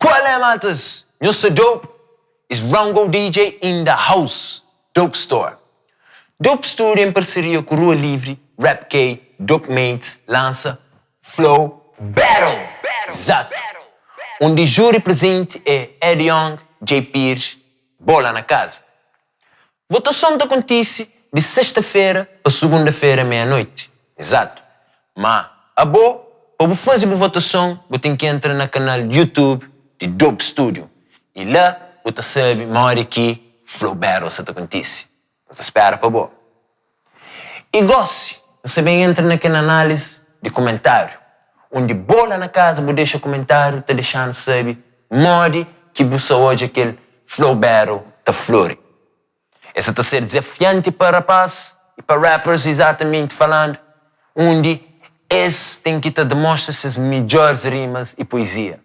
Qual é maltas? Nhos sta dope? It's Rongo DJ in the house! Dope Store Dope Studio em parceria ku Rua Livre, Rap K, Dope Mates lansa Flow Battle! Exato! Undi júri prezenti é Ed Young, Jay Pires, Bola na Casa. Votason ta kontise di sexta-fera pa sugunda-fera meia-noiti. Izatu. Ma abo, pa bu faze bu votason, bu ten ki entra na kanal YouTube di Dope Studio i la bu ta sabe modi ki Flow Battle sa ta kontise. Nu ta spera pa bo. I gosi, nu sta ben entra na kel análise di kumentáriu, undi bo la na kaza bu dexa kumentáriu ta dexa-nu sabe modi ki bu sa odja kel Flow Battle ta flori. Es sa ta ser dizafianti pa rapaz i pa rappers izatamenti falandu, undi es ten ki ta demostra ses midjoris rimas i poizia.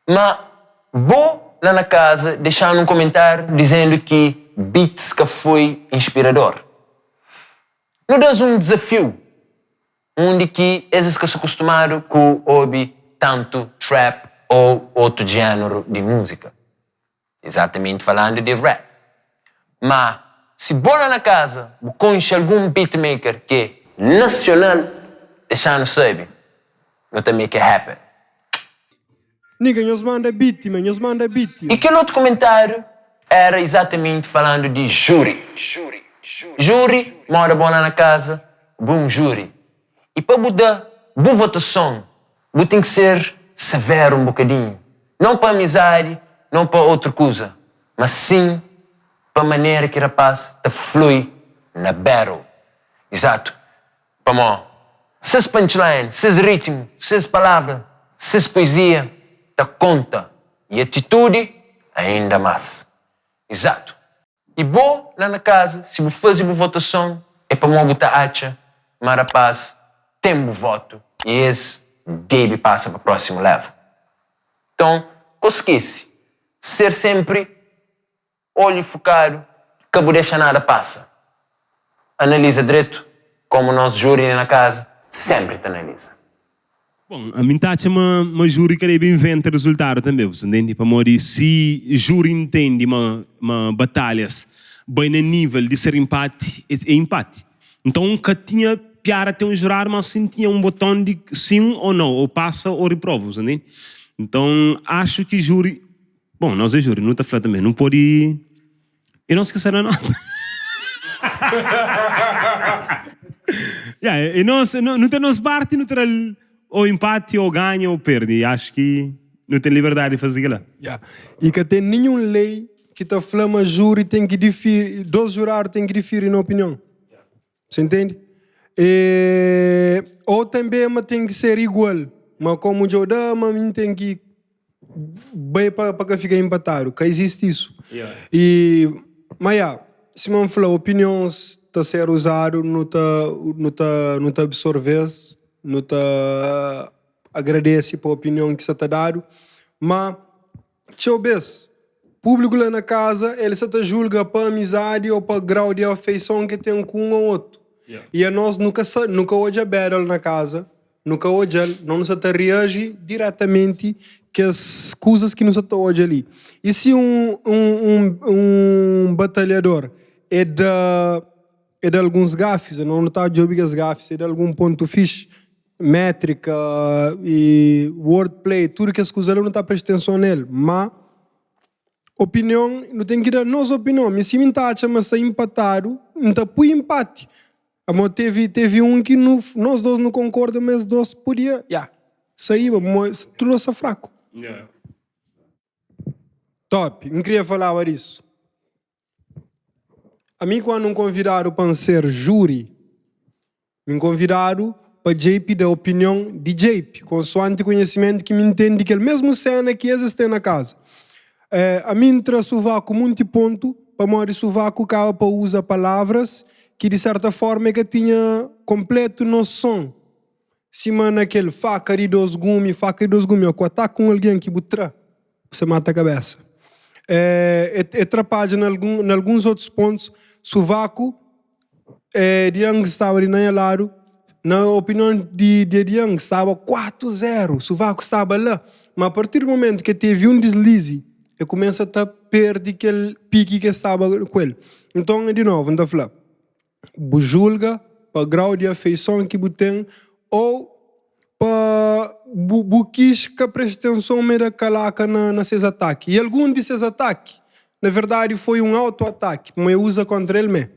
Ma bo la na kaza dexa-nu un komentáriu dizendu ki beats ka foi inspirador. Nu da-s un dizafiu undi ki es es ka sta kustumadu ku obi tantu trap ou otu jéneru di múzika. Izatamenti falandu di rap. Ma si bo la na kaza bu konxe algun beatmaker ki é nasional, dexa-nu sabe, nu ta make it happen. Nigga, nhos manda beat, man, nhos manda beat. I kel otu komentáriu éra izatamenti falandu di júri. Júri, moda bo la na kaza, bu é un júri. I pa bu da bu votason, bu ten ki ser severu un bokadinhu. Nau pa amizadi, nau pa otru kuza, ma sin pa manera ki rapaz ta flui na battle. Izatu. Pamó ses punchline, ses ritmu, ses palavra, ses poezia ta konta i atitudi ainda más. Izatu. I bo la na kaza si bu faze bu votason é pamó bu ta atxa ma rapaz ten bu votu i es debe pasa pa prósimu level. Nton ko skese ser senpri olhu fokadu ka bu dexa nada pasa. Analiza dretu komu nos júri li na kaza senpri ta analiza. Bon, ami N ta atxa ma ma júri ka debe inventa rezultadu tanbe, bu sta ntende? Pamodi si júri ntende ma ma batalhas bai na nível di ser inpati, é inpati. Nton ka tinha piada ten un juradu, mas sin tinha un boton di sin ou nau, ou pasa ou riprova, bu sta ntende? Nton axu ki júri, bon, nos é júri, nu ta fla tanbe, nu pode. E nos ki sta na nota. Yeah, e nos, nu ten nos parti, nu tra-l ou inpati, ou ganha, ou perde. E axu ki nu ten liberdadi di faze kila. Yeah. I ka ten ninhun lei ki ta fla ma júri ten ki difiri, dos juradu ten ki difiri na opinion. Você entende? E, ou tanbe ma ten ki ser igual, ma komu dja da, ma mi ten ki bai pa pa ka fika inpatadu. Ka izisti isu. E, ma ya, sima N fla, opinions ta ser uzadu, nu ta nu ta nu ta absorve-s, nu ta agradese pa opinion ki sa ta dadu, ma Txeu bês, públiku la na kaza el sa ta julga pa amizadi ô pa grau di afeison ki ten ku un ô otu. I anos nu ka sa, nu ka odja battle na kaza, nu ka odja-l, no nu sa ta reaji diretamenti kes kuzas ki nu sa ta odja li. I si un un un un batalhador e da e da alguns gafis, no nu ta djobe kes gafis, e da algun pontu fixi, métrika i wordplay, tudu kes kuza la nu ta presta atenson nel, má opinion, nu ten ki da nos opinion. Mi si mi ta atxa ma sta inpatadu, N ta pui inpati. Pamodi tevi tevi un ki nu nos dos nu konkorda ma es dos podia, ya, saíba, pamodi tudu dos sta fraku. Top, N kria falaba disu. Ami kuandu N konvidadu pa N ser júri, Mi N konvidadu pa JP da opinion di JP, konsoanti konhesimentu ki mi N ten di kel mesmu sena ki es es ten na kaza. Ami N tra Suvaku munti pontu pamodi Suvaku kaba pa uza palavras ki di serta forma e ka tinha konpletu noson, sima na kel faka di dos gumi, faka di dos gumi, o ku ataka un algen ki bu tra. Bu mata kabesa. E trapadja na alguns otus pontus. Suvaku di Young staba di na nha ladu. Na opinion di Diadian staba 4, 0, Suvaku staba la. Ma a partir di momentu ki el tevi un dislizi, el kumesa ta perde kel piki ki el staba ku el. Nton, di novu, N ta fla, bu julga pa grau di afeison ki bu ten ô pa bu bu kis ka presta atenson ma e da kalaka na na ses ataki. I algun di ses ataki, na verdadi, foi un auto-ataki, pamodi e uza kontra el mê.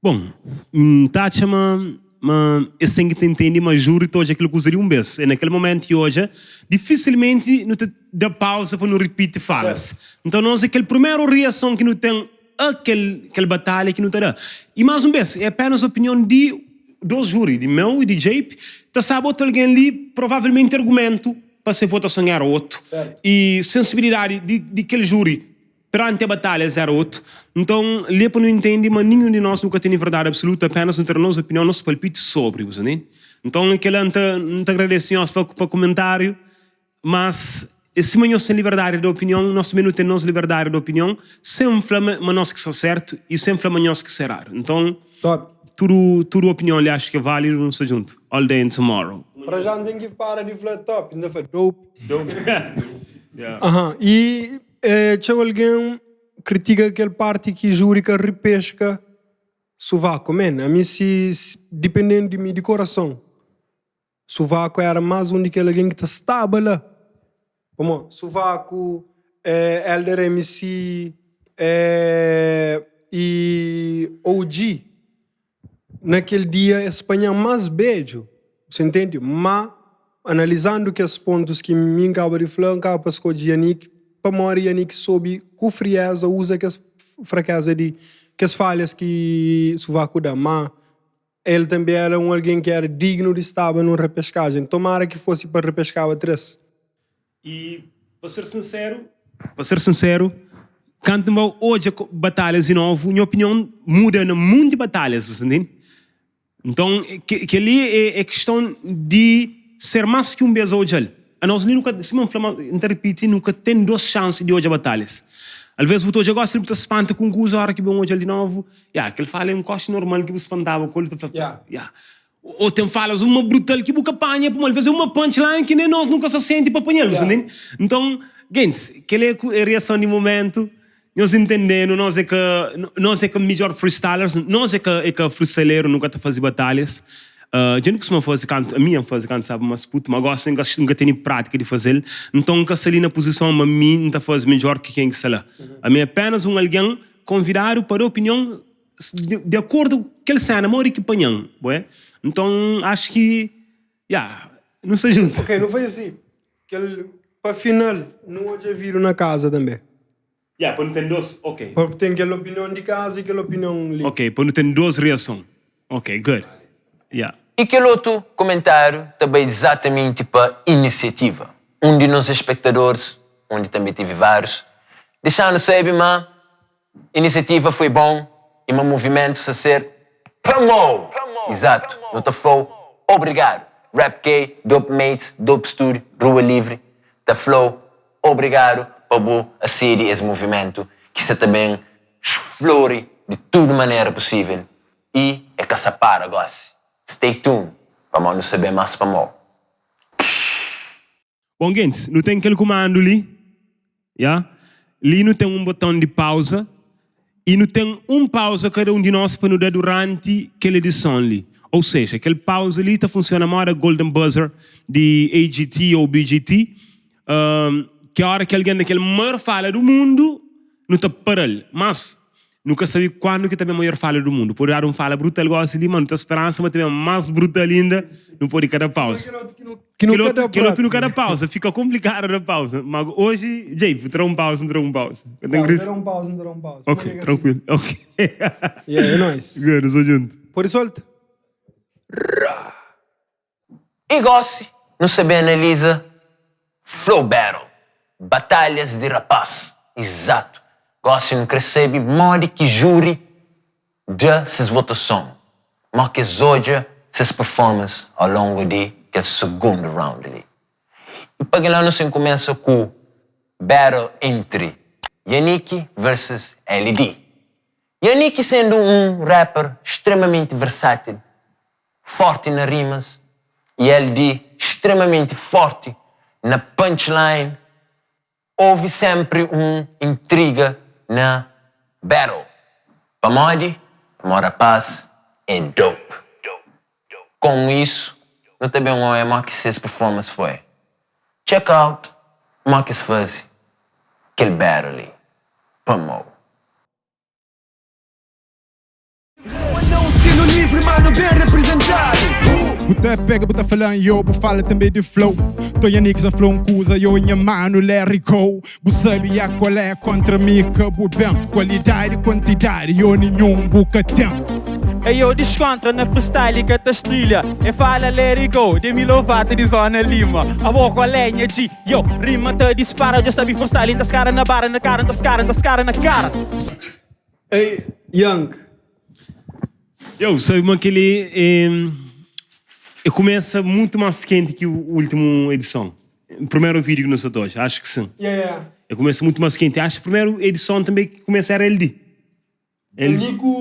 Bon, N ta atxa ma ma es ten ki ta intende ma júri ta odja kel kuza di un bês. É na kel momentu ki odja, difisilmenti nu ta da pauza pa nu ripiti falas. Nton, nos é kel primeru riason ki nu ten a kel kel batalha ki nu ta da. I más un bês, é apenas opinion di dos júri, di meu i di Djeip. Ta sabe otu algen li, provavelmenti argumentu pa se votason éra otu i sensibilidadi di di kel júri peranti a batalhas éra otu. Nton, li é pa nu intende ma ninhun di nos nu ka tene verdadi absolutu, apenas nu ta da nos opinion, nos palpiti sobri. Bu sa ntende? Nton, kela N ta N ta agradese nhos pa pa kumentáriu. Mas, é sima nhos ten liberdadi di opinion, nos tanbê nu ten nos liberdadi di opinion, sen fla ma nos ki sta sértu i sen fla ma nhos ki sta eradu. Nton, Top. tudu tudu opinion li axu ki é válidu, nu sta djuntu. All day and tomorrow. Pra já N ten ki para di fla top, N ta fla dope. Dope. Yeah. Aham, i txeu algen kritika kel parti ki júri ka ripeska suvaku. Man, ami si dipendendu di mi di korason, Suvaku éra más un di kel algen ki ta staba la. Pamodi Suvaku, Elder MC i OG na kel dia es panha más bedju, bu intende? Má analizandu kes pontus ki mi N kaba di fla, N kaba pa skodje Yannick pamodi Yannick sobi ku frieza uza kes frakeza di kes falhas ki Suvaku da. Má El tanbê éra un algen ki éra dignu di staba nun repeskajen. Tomara ki fosi pa repeskaba 3. I pa ser sinseru, pa ser sinseru, kantu N ba odja batalhas di novu, nha opinion muda na munti batalhas, bu sta ntende? Nton, kel-li é kiston di ser más ki un bês a odja-l. Anos li nu ka, sima N fla, ma N ta ripiti, nu ka ten dos xansi di odja batalhas. Alvês bu ta odja gósi, bu ta spanta ku un kuza, óra ki bu ben odja-l di novu, Ya, kel fala é un koxi normal ki bu spantaba ku el, ta fla, ya. Ô ten falas uma brutal ki bu ka panha, pamodi alvês é uma punchline ki nen nos nu ka sa senti pa panha-l, bu sta ntende? Nton, gentis, kel é é riason di mumentu, nhos intende-nu, nos é ka, nos é ka midjor freestylers, nos é ka é ka freestyleru, nu ka ta faze batalhas, dja nu kustuma faze kantu, ami N faze kantu staba más putu, ma gosi N ka N ka tene prátika di faze-l, nton N ka sta li na puzison ma mi N ta faze midjor ki ken ki sta la. Ami é apenas un algen Konvidadu pa da opinion di akordu ku kel sena modi ki panha-m, bué. Nton, axu ki, ya, nu sta djuntu. Ok, nu faze si, kel pa final nu odja vídiu na kaza tanbe. Ya, pa nu ten dos, ok. Pa ten kel opinion di kaza i kel opinion li. Ok, pa nu ten dos riason. Ok, good. Ya. I kel otu komentáriu ta bai izatamenti pa inisiativa. Un di nos espectadores, undi tanbe tevi várius, dexa-nu sabe ma inisiativa foi bon i ma muvimentu sta ser promo! Izatu, nu ta fla-u obrigadu! Rap K, Dope Mates, Dope Studio, Rua Livri ta fla-u obrigadu pa bu asedi es muvimentu ki sa ta ben flori di tudu manera pusível i e ka sa para gósi. Stay tuned pamodi nu sa ben más pamou. Bon gentis, nu ten kel kumandu li, ya. Li nu ten un boton di pauza i nu ten un pauza kada un di nos pa nu da duranti kel edison li. Ou seja, kel pauza li ta funsiona moda golden buzzer di AGT ou BGT, ki ora ki algen da kel maior fala du mundu, nu ta para-l. Mas, nu ka sabe kuandu ki ta ben maior fala du mundu. Pode dadu un fala brutal gosi li, ma nu ta speransa ma ta ben mas brutal inda, nu pode ka da pauza. Kel otu Kel otu nu ka da pauza, fika komplikadu da pauza. Ma oji, djei, bu tra un pauza, N tra un pauza. Ka ten Tá, krisi? tra un pauza, N tra un pauza. Ok, trankuilu. Ok. Yeah, é nóis. Good, nu sta djuntu. Pode solta? I gósi nu sta ben analiza Flow Battle, Batalhas di Rapás. Izatu! Gósi nu kre sabe modi ki júri da ses votason, modi ki es odja ses performance au longu di kel sugundu round li. I pa kel-la nu sen kumesa ku battle entri Yannick vs LD. Yannick sendu un rapper stremamenti versátil. forti na rimas i LD stremamenti forti na punchline, Houve sempri un intriga na battle. Pamodi? Pamodi rapaz é dope. Komu isu, nu ta ben oia mo ki ses performance foi. Check out mo ki es faze kel battle li. Pamou. Bu ta pega bu ta falan yo Bu fala tanbe di flow Toya niggas na fla un kuza yo Nha manu let it go Bu sabi ya kual é kontra mi ka bu ben Kualidadi kuantidadi yo ninhun bu ka ten. Ei yo diskontra na freestyle ka ta strilha E fala let it go Demi Lovato di zona Lima Abo kual é nha G yo Rima ta dispara djo sabi freestyle ta skara na bara na kara nta skara nta skara na kara. Ei, Young. Yo, sabe ma kel-li é, é kumesa mutu más kenti ki últimu edison. Primeru vídiu ki nu sta ta odja, acho ki sin. Yeah, yeah. É kumesa mutu más kenti. Acho ki primeru edison tanbê ki kumesa éra LD. LD ku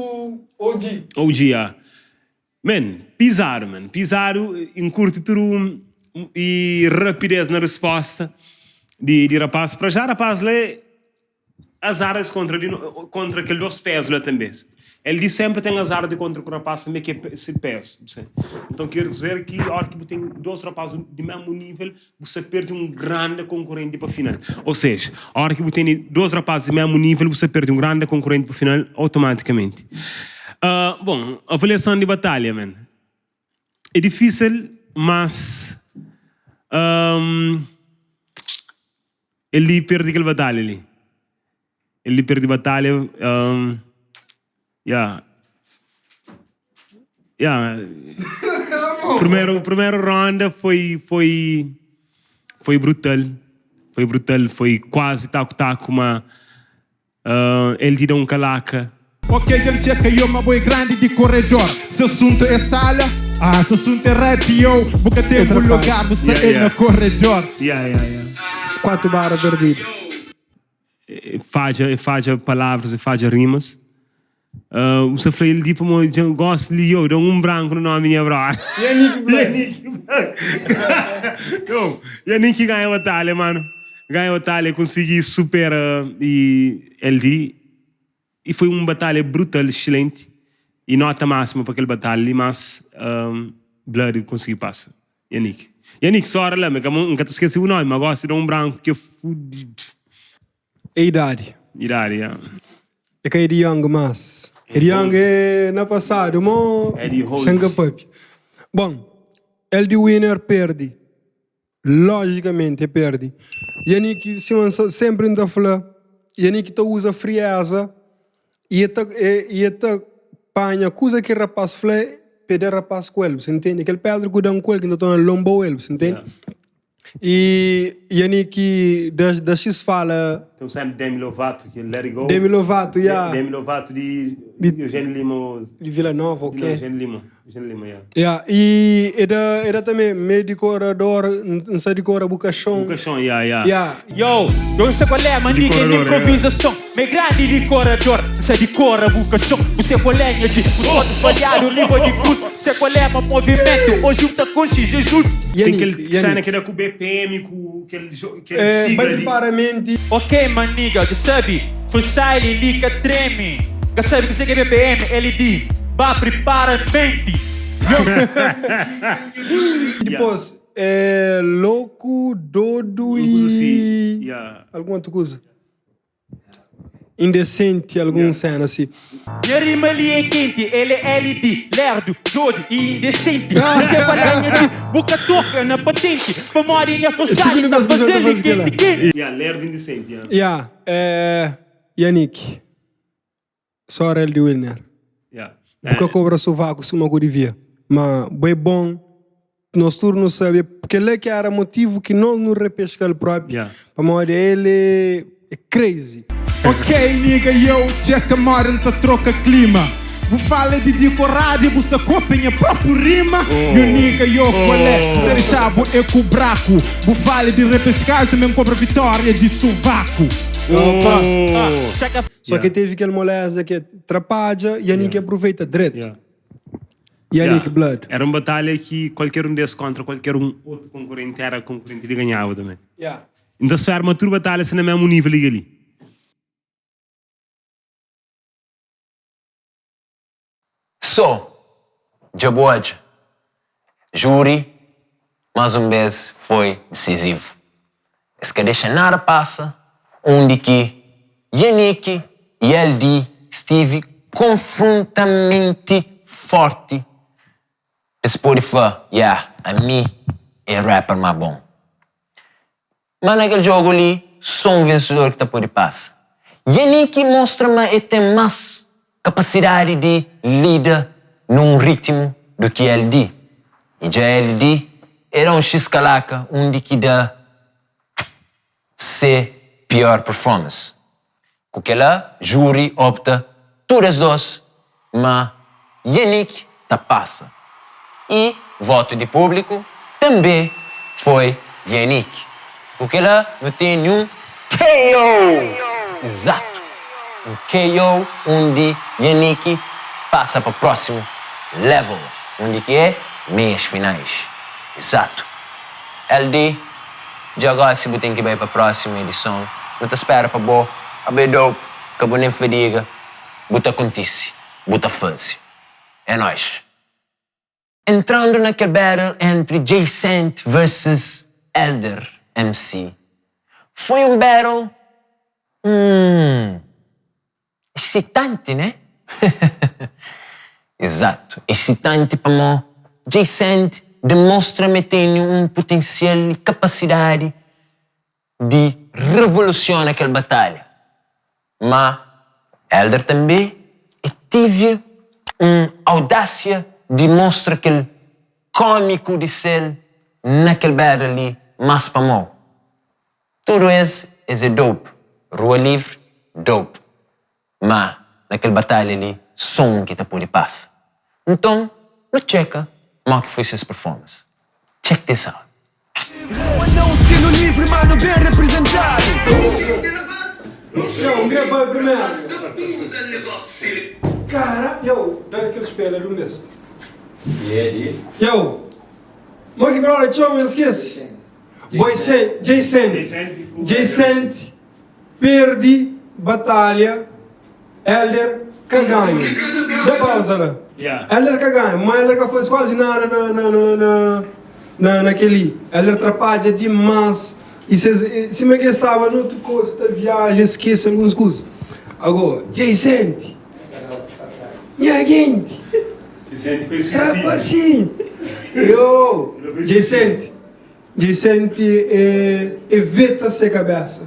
OG. OG, ya. Man, pizadu man, pizadu. N kurti tudu i rapidez na risposta di, di rapaz. Pra já rapaz la é. Azar es kontra di kontra kel dos pezu la tanbe. El di senpri ten azar di kontra ku rapaz tanbe ki é se pezu. Nton ker dizer ki ora ki bu ten dos rapaz di mesmu nivel bu sta perde un grandi konkurenti pa final. Ou seja, ora ki bu tene dos rapaz di mesmu nivel bu sta perde un grandi konkurenti pa final automatikamenti. Bon, avaliason di batalha man é difisil mas. El li perde kel batalha li. El li perde batalha. Um, yeah. Yeah. Primeiro, primeiro ronda foi, foi, foi brutal. Foi brutal, foi quase taco-taco, mas uh, el te dá um calaca. Ok dja-m txeka yo ma bo é grandi di koredor Se asuntu é sala, ah se asuntu é rap yo Bu ka ten bu lugar, bu sta é na koredor. Yeah, yeah, yeah. 4 barra perdidu. Fadja, fadja palavras e fadja rimas. Uh, bu sta fla el di pamodi dja gosi li yo, da un branku na nomi nha brother. Yannick Blanc. Yannick Blanc. Yo, Yannick ganha batalha, mano. Ganha batalha, konsigi supera e LD. E foi un batalha brutal, excelente e nota máxima pa kel batalha li, mas um, Blood konsigi pasa. Yannick. Yannick, sora la, me ka N ka ta skese bu nomi, ma gosi da un branku ki é fudidu. É idadi. Idadi, ya. É ka Eddie Young mas. Eddie Young é na pasadu, mo Eddie Holmes. Sen ka papia. Bon, LD Winner perde. Logicamente é perde. Yannick, sima N sa sempri N ta fla, Yannick ta uza frieza y e ta y e ta panha kuza ki rapaz fla pa e da rapaz ku el, bu sa intende? Kel pedra ku dan ku el ki N ta torna lonba-u el, bu sa intende? Y Yannick da da xis fala. Tem um sempre Demi Lovato que Let It Go. Demi Lovato, yeah. Demi Lovato di Eugênio Lima. Di Vila Nova, ok. Não, Eugênio Lima. Eugênio Lima, yeah. Yeah, e e da e da também meio decorador, N sa decora bu caixão. Bu caixão, yeah, yeah. Yeah. Yo, yo N sa qual é, maniga é Decorador, yeah. improvisação Me grandi decorador, N sa decora bu caixão Bu se qual é, nha G, bu foto falhado riba di cruz Bu se qual é, ma movimento, hoje u ta konxe Jesus. Tem Yannick, kel Yannick. cena que da ku BPM ku kel jo kel É, sigla bai di. prepara menti. Ok, maniga, dja sabi, freestyle li ka treme Ka sabi kuzê ki é BPM, LD, ba pripara menti. Dipôs é louco, dodu Un kuza si, e yeah. algun otu kuza. Indecente, algun sena si. Nha rima li é kenti, el é LD, lerdu, dodu e indecente. Bu se fala nha di, bu ka toka na patenti, pamodi nha freestyle Segundo ta vez ki dja ta faze-l faze kel-la. kenti kenti. Yeah, lerdu indecente, yeah. Yeah, é Yannick. Só el di Wilner. Yeah. Bu ka kobra sovaku suma ku divia. Ma bo é bon, nos tudu nu sabe. Kel-la ki era motivu ki nos nu repesca-l propi. Yeah. Pamodi el é crazy. Ok nigga yo, txeka modi N ta troka klima Bu fala di dikoradu e bu sa kopia nha propriu rima Yo nigga yo, kualé N ta dexa-bu e ku braku Bu fala di repeskadu si mi N kobra vitória di suvaku Opa! Oh. Só ki tevi kel moleza ki trapadja i Yannick aproveita dretu. Yeah. Yannick Blood. Era un batalha ki kualker un des kontra kualker un otu konkurenti era konkurenti di ganhaba tanbe. N ta spera ma tudu batalha sta na mesmu nivel di kel-li. So, dja bu odja, júri más un bês foi disizivu. Es ka dexa nada pasa undi ki Yannick i LD stivi konfrontamenti fórti pa es pode fla, Yeah, ami é rapper más bon. Má na kel jogu li, sô un vensedor ki ta pode pasa. Yannick mostra ma el ten más kapasidadi di lida na un rítimu du ki LD. I dja LD el da un xis-kalaka undi ki da se pior performance. Ku kela, júri opta tudu es dos ma Yannick ta pasa. I votu di públiku tanbe foi Yannick. Ku kela nu tene un KO! Izatu! Un KO undi Yannick pasa pa prósimu level, undi ki é meias finais. Izatu! LD. Dja gosi bu ten ki bai pa prósimu edison. Nu ta spera pa bo. Abo é dope, ka bu nen fadiga. Bu ta kontise, bu ta faze. É nóis. Entrando na kel battle entri Jay Cent vs Elder MC. Foi un battle hum. Exsitanti, né? Exato, exsitanti pamó Jay Cent demostra ma el tene un putensial i kapasidadi di revolusiona kel batalha. Má Elder tanbê el tive un audásia di mostra kel kómiku di sel na kel battle li más pamó Tudu es, es é dope. Rua livre, dope. Ma na kel batalha li, so un ki ta pode pasa. Nton, nu txeka mo ki foi ses performance. Check this out. Manda un stilo livre, mano, ben representado. Yo, N kre bai primeru. Kara, yo, da kel spela di un bes. Yo, mo ki brother txoma, N skese. Boy Jay Cent Jay Cent perde batalha Elder ka ganha Da pausa la Elder ka ganha ma Elder ka faze kuazi nada na na na na na na keli Elder trapadja dimas i ses sima ki es staba na otu koza ta viaja es skese alguns kuza Ago Jay Cent Nha genti Rapasinhu Yo Jay Cent Dja senti e veta se kabesa.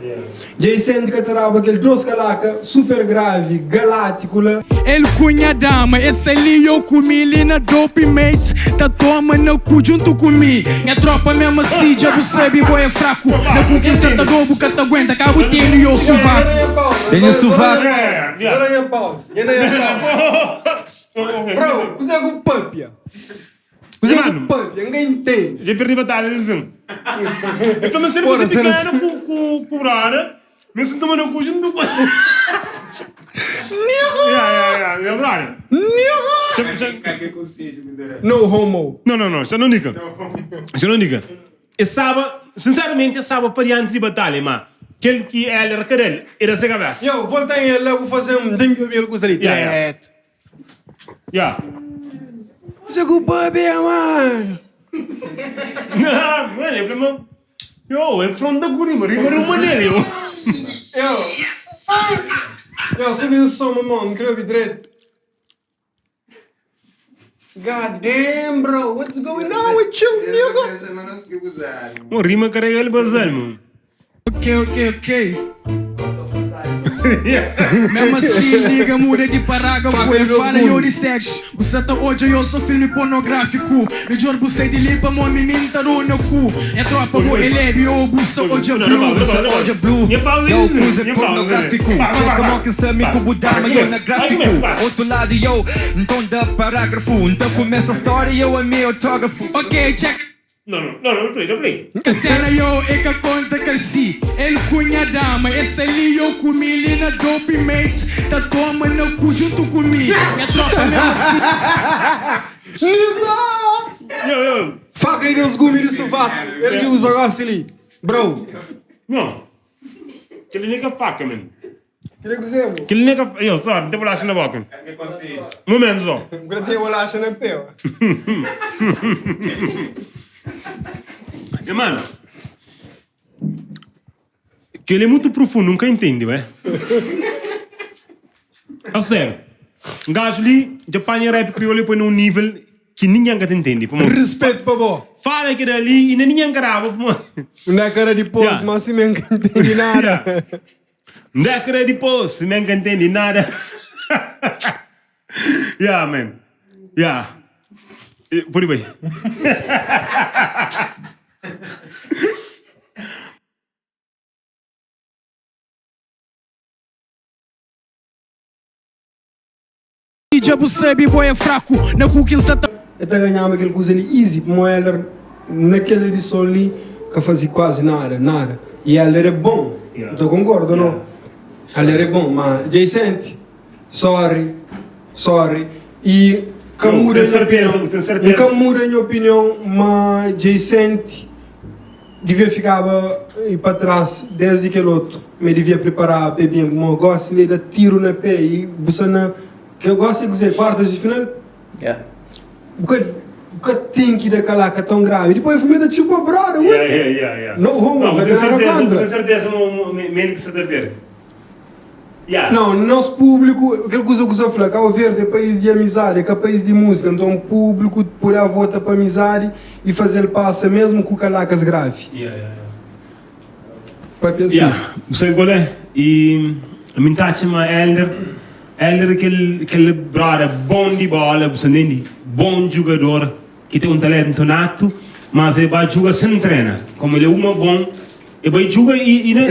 Dja senti ka ta daba kel dos kalaka super gravi galátiku la. El ku nha dama es sa li yo ku mi li na dope mates ta toma na ku djuntu ku mi nha tropa mesmo asi dja bu sabi bo é fraku na ku ki nsa ta do bu ka ta aguenta ka bu teni yo suvaku. Teni suvaku. Bro, kuzé ku papia? Kuzê ki Mano, pâpia? N ka intende. Dja perdi batalha li sin. El fla ma si el Porra, fosse sena pikena ku ku ku brother, mi sin toma na ku juntu ku. Nigga! Ya ya ya, ya brother. Nigga! Txa txa. No homo. No no no, xa no nika. Xa no nika. E staba, sinseramenti e staba pa dianti di batalha, ma kel ki el era ka del, e da se kabesa. Yo, volta en el la bu faze-m, N ten ki obi el kuza li Ya ya. dretu. Ya. Kuzê ku pâpia, mano? Nah, mano, el fla ma, yo, el fronta ku rima, rima ruma nel, yo. Yo, yo, subi un som, mamão, N kre obi dretu. God damn, bro, what's going on with you, nigga? Mo, rima karega el basal, mo. Ok ok ok Mesmo assim nigga muda di parágrafo Faca El de fala yo di dois gumes. sexo Bu sa ta odja yo so filme pornográfico Midjor bu sai di li pamo mi nin ta dou na cu Nha tropa bo é lebi ou bu sa odja blue Bu sa odja blue Yo kuza é pornográfico Txeka mo ki sta mi ku bu dama yo na gráfico Otu ladu yo nton da parágrafo Nta kumesa stória yo ami é autógrafo Ok txeka. No, no, no, no play, no play. Sena yo e ka konta ka si El ku nha dama E sta li yo ku mi li na Dope Mates Ta toma na ku djuntu ku mi Nha tropa mesmo asi. Nigga! Yo, yo. Faka di dos gumi di suvaku El ki uza gosi li Bro. No. Kel li nem ka faka man. Kile kuzê bo? Kel li nem ka Yo, sorry, N ten bolaxa na boka. Momentu só. Bu ka ten bolaxa na pé ó. E mano, kel li é mutu profundu, N ka intendi, ué. A sério, un gajo li dja panha rap kriolu e poi na un nível ki ningen ka ta intendi. Pamodi Respeito pa bo. Fala ki da li inda ningen ka daba pamodi. Un dékada dipôs, Yeah. má simé N ka ntende nada. Yeah. Un dékada dipôs, simé N ka ntende nada. Yeah, man. Yeah. Eh, Pode bai. Dja bu sabe bo é fraku na ku ki nsa ta. El ta ganhaba kel kuza li easy pamo Helder na kel edison li ka fazi kuazi nada nada y Helder é bom bu ta konkorda ou no Helder é bom ma dja senti sorry sorry y ka muda nha opinion n ka muda nha opinion ma dja senti Devia fikaba pa tras desdi kel otu me devia preparaba pe bem pamo gosi le da tiru na pe i bu sta na ke gosi kuze quartas di final bu ka bu ka ten ki da kalaka tão grave depois el fuma ta txupa brother what no homo ka ten nada kontra. Não, nos público, kel kuza ku sa fla, Cabo Verde é país di amizadi, é ka país di múzika, nton público puder vota pa amizadi e fazel pasa mesmo ku kalakas gravi. Papia assim. Ya, bu sabe qual é? E mi nta atxa ma Helder, Helder é kel kel broda bom di bola, bu sa ntende? Bom djugador, ki ten un talento nato, mas el ba djuga sen trena, como el é uma bom. E bai djuga i na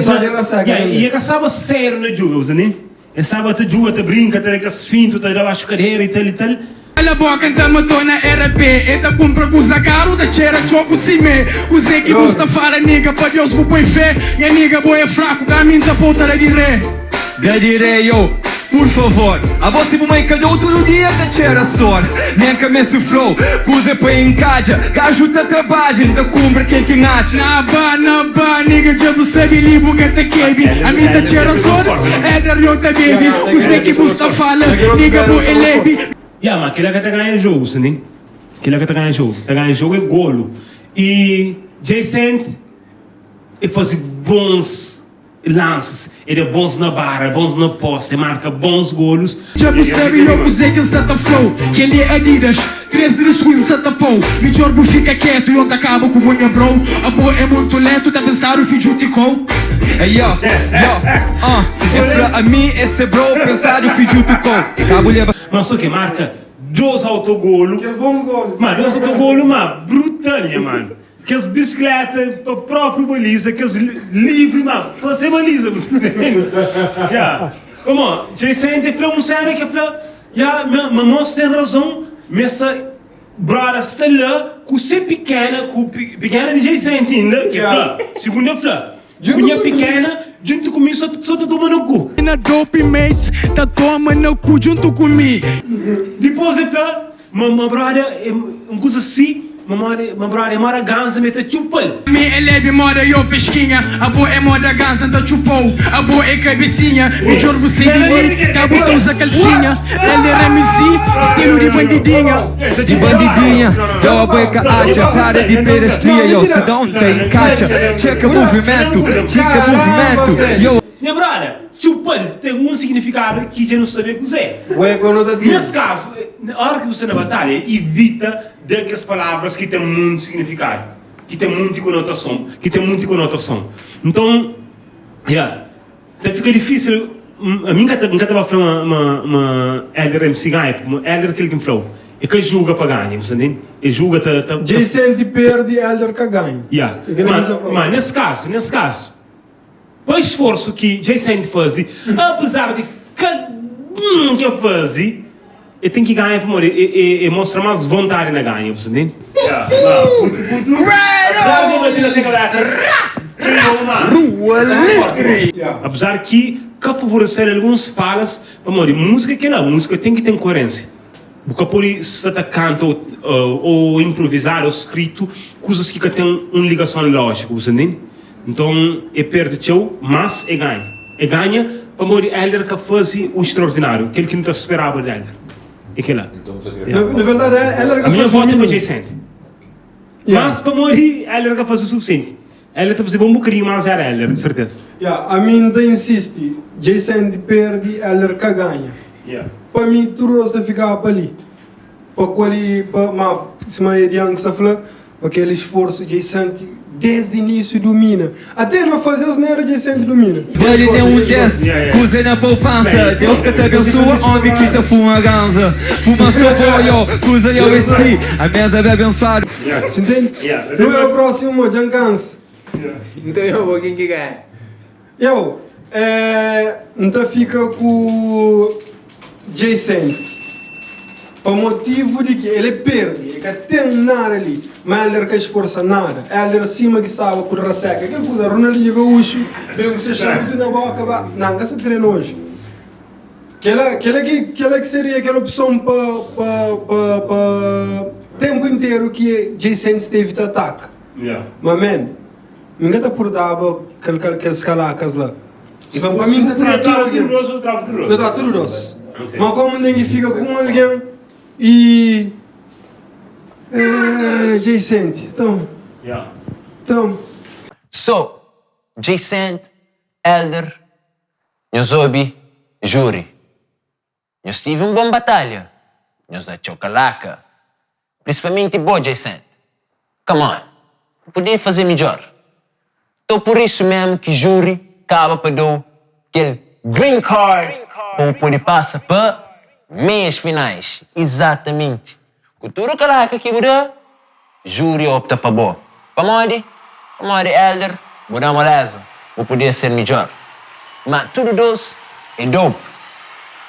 yeah, i e ka staba sériu na djuga, bu sabe? E staba ta djuga, ta brinka, ta da kes fintu, ta da baxu kadera i tal i tal. Kala boka nta mato na RP E ta kumpra kuza karu ta txera txoku sime Kuze ki bu sta fala nigga pa Deus bu poi fé Nha nigga bo é fraku ka mi nta pou ta da di ré. Da di ré yo Por favor Abo si bu mãe ka dou tudu dia ta txera sor Nen ka meste flow Kuza é pa enkadja Gaju ta trabadja N ta kunpra kel ki N atxa. Na ba na ba nigga dja bu sabe li bu ka ta kebi Ami ta txera sores Éder yo ta bebi Kuze ki bu sta fala nigga bo é lebi. Ya ma kila ka ta ganha jogo si ne kila ka ta ganha jogo ta ganha jogo é golo e Jay Cent e fazi bons Lances, e da bons na bara, bons na poste, e marka bons golus. Dja bu sabe yo kuzê ki N sa ta fla-u Kel-li é Adidas, 13 riskus N sa ta pô-u Midjór bu fika ketu yo N ta kaba ku bo nha bro Abo é muntu lentu, ta pensadu fidju ti kou. Ey yo, yo, uh E fla ami é se bro, pensadu fidju ti kou Ka bu leba. Ma so ke marka 2 autogolu, Kes bons golus. ma 2 autogolu ma brutal nha mano. Kes bisikleta pa propriu baliza, kes livri ma pa se baliza, bu sta ntende? Ya, pamo Jason te fla un sena ke fla, ya, ma mos ten razon, me sa broda sta la ku se pikena, ku pikena di Jason inda, ke fla, segundo e fla, ku nha pikena djuntu ku mi so ta toma na ku. Na dope mates ta toma na ku djuntu ku mi. Dipos e fla, Ma ma broda é un kuza si Ma moda ma broda é moda ganza mi ta txupa-l. Mi é lebi moda yo fesquinha Abo é moda ganza N ta txupa-u Abo é cabecinha Midjor bu sai di li Ka bu ta uza calcinha El é MC Stilo di bandidinha. Di bandidinha Yo abo é ka atxa Para di pedastria Yo sidon ta encatxa Txeka movimentu Txika movimentu Yo. Nha broda, txupa-l ten un signifikadu ki dja nu sabe kuzê. Nes kazu, óras ki bu sta na batalha, ivita da kes palavras ki ten monti signifikadu, ki ten monti konotason, ki ten monti konotason. Nton, ya, ta fika difísil. Ami N ka ta, N ka ta ba fla ma, ma, ma Elder MC ganha, pamodi Elder kel ki N fla-u, e ka juga pa ganha, bu sta ntende? E juga ta, ta, ta. Jay-Senti perde, Elder ka ganha. Ya, ma, ma nes kazu, nes kazu. Pa sforsu ki Jay Saint faze, apezar di ka ke faze. E ten ki ganha pamodi e mostra mas vontadi na ganha, bu sa ntende? Apesar di bati na se kabesa, keiba ma apesar ki ka favoresel alguns falas, pamodi musika é kela, musika ten ki ten koerensia. Bu ka podi sta ta kanta o improvizadu o skritu kuzas ki ka ten un ligason lojiku, bu sa ntende? Nton e perde txeu, mas e ganha. E ganha pamodi Hélder ka faze u extraordináriu, kel ki nu ta speraba di Hélder. É kel-la. Na verdadi, Hélder ka Minha faze u votu é pa minimu. Jay-Cent. Mas pamodi Hélder ka faze u sufisienti. Hélder ta fazeba un bokadinhu más éra Hélder, di serteza. Ya, ami N ta insisti, Jay-Cent perde, Hélder ka ganha. Pa mi, tudu dos ta fikaba pa li. Pa kuali, pa, ma sima Edian ki sta fla, Pa kel isforsu dja i santi desdi inisiu dumina. Ate na faze asnera dja i santi dumina. Dali ten un des kuza na poupansa Deus ka ta abensua omi ki ta fuma ganza Fuma so bo yo, kuza yo é si A mesa be abensuadu. Você entende? Nu é o próximo mo, dja N kansa. Nton yo bo ken ki ganha? Eu, é, N ta fika ku Jay-Cent pa motivu di ki el é perde, el ka ten nada li, ma Hélder ka isforsa nada. Hélder sima ki staba ku raseka, kel kuza, Ronaldinho Gaúcho ben ku se charutu na boka, ba, nan, N ka sa trena oji. Kela, kela ki, kela ki seria kel opson pa, pa, pa, pa tempu interu ki Jay-Cent stevi ta ataka. Ma man. Mi ka ta purdaba kel kes kalakas la. Nton pa mi N ta tra tudu algen. N ta tra tudu dos. Ma komu N ten ki fika ku un algen i Jay-Cent, tom, tom. So, Jay-Cent, Elder, nhos obi júri. Nhos tive un bon batalha, nhos da txeu kalaka, prinsipalmenti bo Jaycent. Come on, bu podia faze midjor. To pur isu memu ki júri kaba pa dou kel green card pa bu pode pasa pa meias finais. Izatamenti, ku tudu kalaka ki bu da, Júri opta pa bo. Pamodi? Pamodi, Elder, bu da moleza, bu podia ser midjor. Ma tudu dos é dope.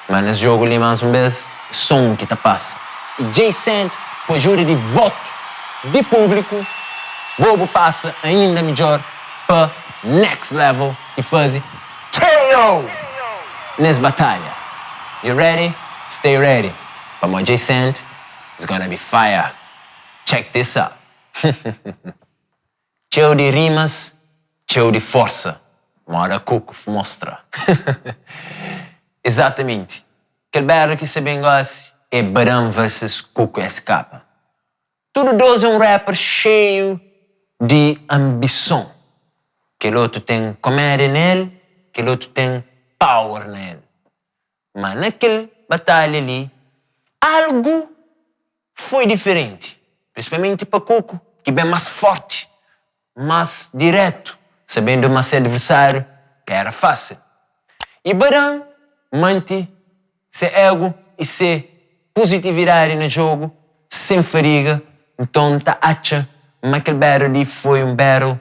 Ma nes jogu li, mas un bes, é so un ki ta pasa. I Jay Cent, ku ajuda di votu di públiku, bo bu pasa ainda midjor pa next level i faze KO nes batalha. You ready? Stay ready, pamodi Jay Cent is gonna be fire! Check this out Txeu di rimas, txeu di forsa Moda Kuku mostra Exatamenti Kel berra ki sa ben gosi é Badan vs Kuku SK Tudu dos é un rapper xeiu di ambison Kel otu ten komédia na el, kel otu ten power na el Ma na kel batalha li algu foi diferenti, prinsipalmenti pa Kuku ki ben más fórti, más dirétu, sabendu ma se adversáriu ka éra fásil. I Badan mante se égu i se puzitividadi na jogu sen fadiga, nton N ta atxa ma kel battle li foi un battle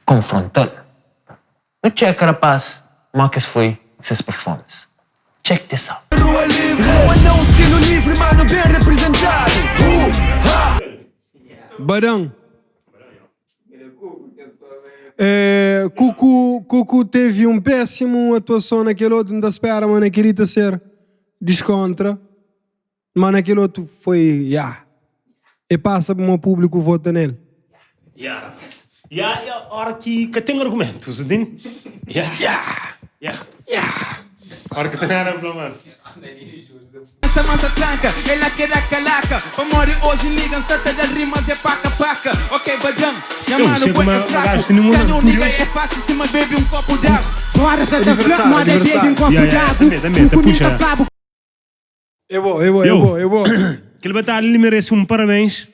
konfrontal. Nu txeka rapaz mo kes foi ses performance check this out. Rua livre, rua não, stilo livre, mano bem representado. Uh, ha. Badan. É, Kuku, Kuku teve um péssimo atuason na kel otu, N ta spera ma na kel li ta ser deskontra, ma na kel otu foi, ya. E pasa pamodi públiku vota nel. Ya rapaz. Ya ya ora ki ka ten argumentus, ntende? Ya. Ya. Ya. Ya. Ora ki ta nada pa fla mas. Essa massa tranca, ela que dá calaca. Pamodi hoje nigga nsa ta da rimas é paca paca. Ok badan, nha Eu mano sei boi como é é fraco. gajo tem uma Canhão tudo nigga hoje. é fácil sima bebe um copo d'água. Bora sa ta fla Aniversário, moda bebe aniversário. um copo Ya, ya, ya, d'águ. também, também, ta Ku mi puxa. ta fla bu É bo, é bo, é Eu. bo, é bo. Kel batalha li merese un parabéns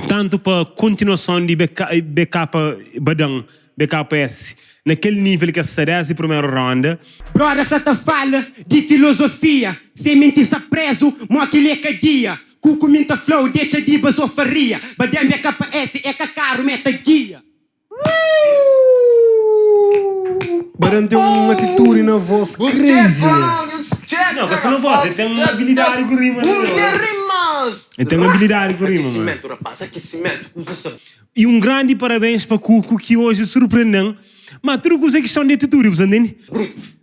tantu pa kontinuason di BK, BK Badan, BKS na kel nível ki es sta desdi primeru ronda. Broda sa ta fala di filosofia Sem menti sa prezu mo ki le kadia Kuku mi nta flau dexa di bazofaria Badam BKS é ka karu me ta gia. Badan tem um atitude na voz crazy man. Não, ka só na voz, el ten abilidadi ku rima. El ten abilidadi ku rima, mano. Aquecimento, rapaz, aquecimento, kuza sa. E um grandi parabéns pa Kuku ki oji surprenden. Ma tudu kuza é kiston di atitudi, bu sa ntende?